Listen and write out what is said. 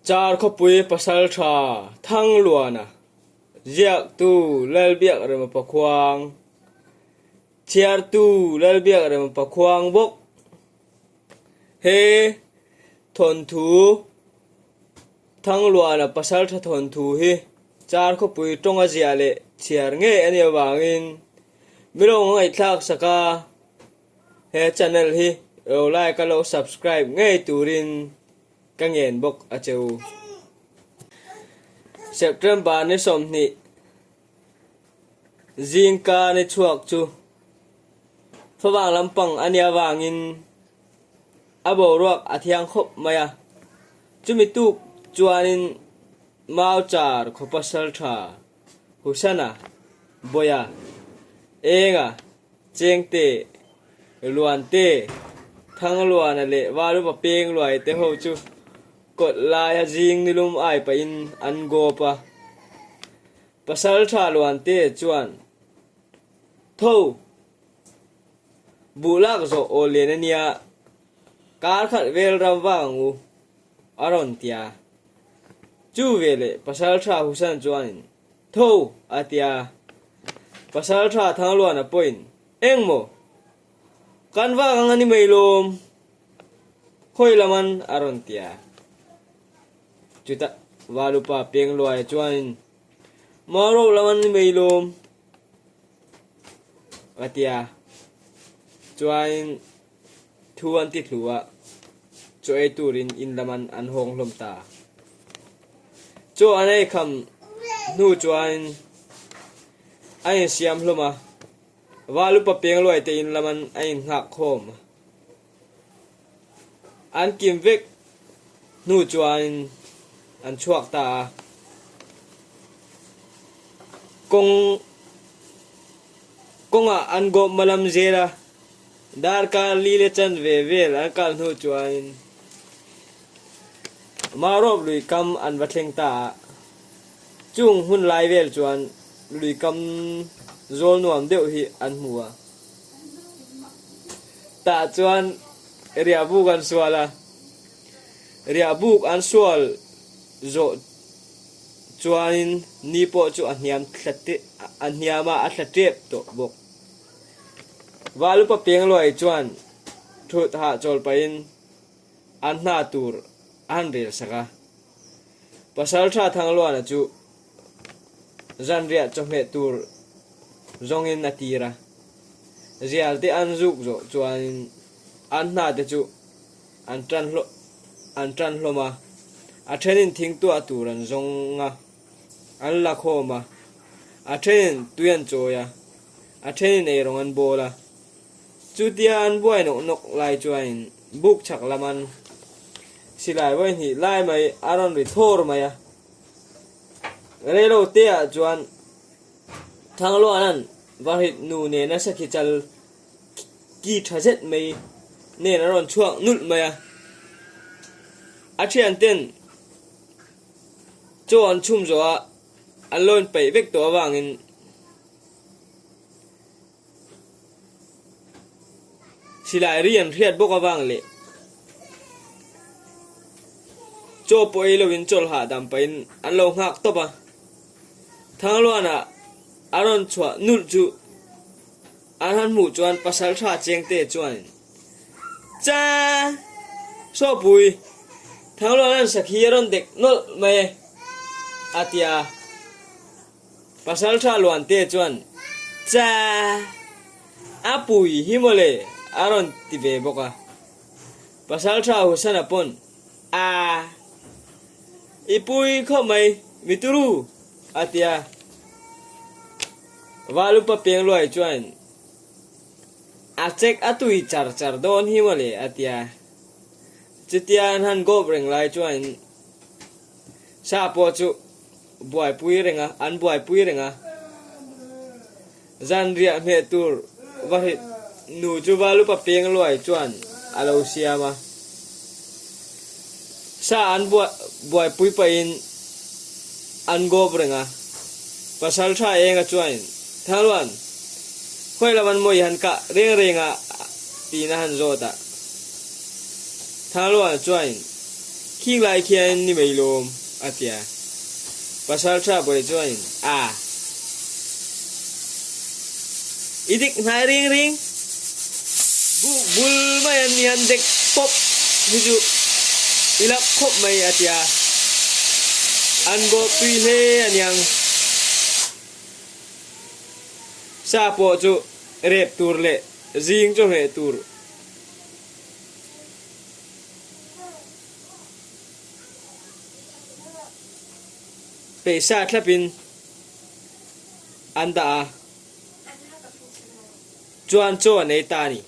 Char khawpui pasaltha Thangluana ziaktu Lalbiakrema Pakhuang, chhiartu Lalbiakrema Pakhuang bawk. He thawnthu Thangluana pasaltha thawnthu hi Char khawpui tawnga ziah leh chhiar ngei a nih avangin milo ngaihthlak sak a. He channel hi lo like a lo subscribe ngei turin ka ngen bawk a che u. September ni 20 zingka ni chhuak chu favang lampang a nih avangin a boruak a thiang khawp mai a, chumi tuk chuanin Mauchar khaw pasaltha Husana, Bawia, Enga, Chengte, Luante, Thangluana leh Valupa Pengluai te ho chu kawt laia zing nilum ai pahin an gawp a. Pasaltha Luante chuan, Tho! Buh lak zawh aw lian a nia, kar khat vel ram vak ang u, a rawn ti a. Chu veleh Pasaltha Husan chuanin, Tho! a ti a. Pasaltha Thangluana pawhin, Eng maw? Kan vak ang a ni mai lawm. Khawi laman a rawn ti a. Chutah Valupa Pengluaia chuanin, Maurawk lam an ni mai lawm. A ti a. Chuanin thu an ti thlu a, chaw ei turin in laman an hawng hlawm ta. Chaw an ei kham hnu chuan an insiam hlawm a, Val upa Pengluai te in laman an innghak khawm a. An kim vek hnu chuan an chhuak ta a, kawng kawngah an gawp malam zel a, Darkar li le chanve vel an kal hnu chuan Maurawp lui kam an va thleng ta a, chung hun lai vel chuan lui kam zawl nuam deuh hi an hmu a. Tah chuan riahbuk an sual a, riahbuk an sual zawh chuanin ni pawh chu a hniam thla a hniam a, a thla tep tawh bawk. Valupa Pengluai chuan thut hahchawl pahin an hna tur a han rel sak a. Pasaltha Thangluana chu zanriah chawhmeh tur zawngin a tir a. Zial te an zuk zawh chuanin an hna te chu an tan an tan hlawm a, a thenin thingtuah tur an zawng a. An la khawm a, a thenin tui an chawi a, a thenin eirawng an bawl a. Chutia an buai nawk nawk lai chuanin buk chhak laman silai vawi hnih lai mai a rawn ri thawr mai a. Reilo te ah chuan Thangluana'n Vahrit nu nena sakhi chal ki tha zet mai nen a rawn chhuak nulh mai a. A thianten Chaw an chhum zawh a, an lo inpeih vek tawh avangin silai ri an hriat bawk avang leh chaw pawh ei loin chawlh hahdam pahin an lo nghak tawp a. Thangluana a rawn chhuah nulh chu an han hmuh chuan pasaltha chengte chuanin, Cha! Sawpui, Thangluan an sakhi a rawn dek nawlh mai e, a ti a. Pasaltha Luante chuan, Cha! A pui hi mawle, a rawn ti ve bawk a. Pasaltha Husana pawn, A! I pui khawp mai, mi turu, a ti a. Valupa Pengluai chuan, A chek a tui char char dawn hi mawle a ti a. Chutia an han gawp reng lai chuan sa pawh chu buaipui reng a, an buaipui reng a. Zanriah hmeh tur va hrit nu chu Valupa peng luai chuan a lo siam a. Sa an buaipui pahin an gawp reng a. Pasaltha Enga chuan Thangluan, Khawi lam an mawi han kah reng reng a tiin a han zawt a. Thangluan chuan. Khing lai khian ni mai lawm, a ti a. Pasal tha bawi chuanin, A. I dik hnai ring ring. Buk bul mai an ni han dek pawp hi chu i lak khawp mai, a ti a. An bawp tui hle a niang. Sa pawh chu rep tur leh zing chawhmeh tur. Peihsa thlapin an dah a, chuan chaw an ei ta a ni.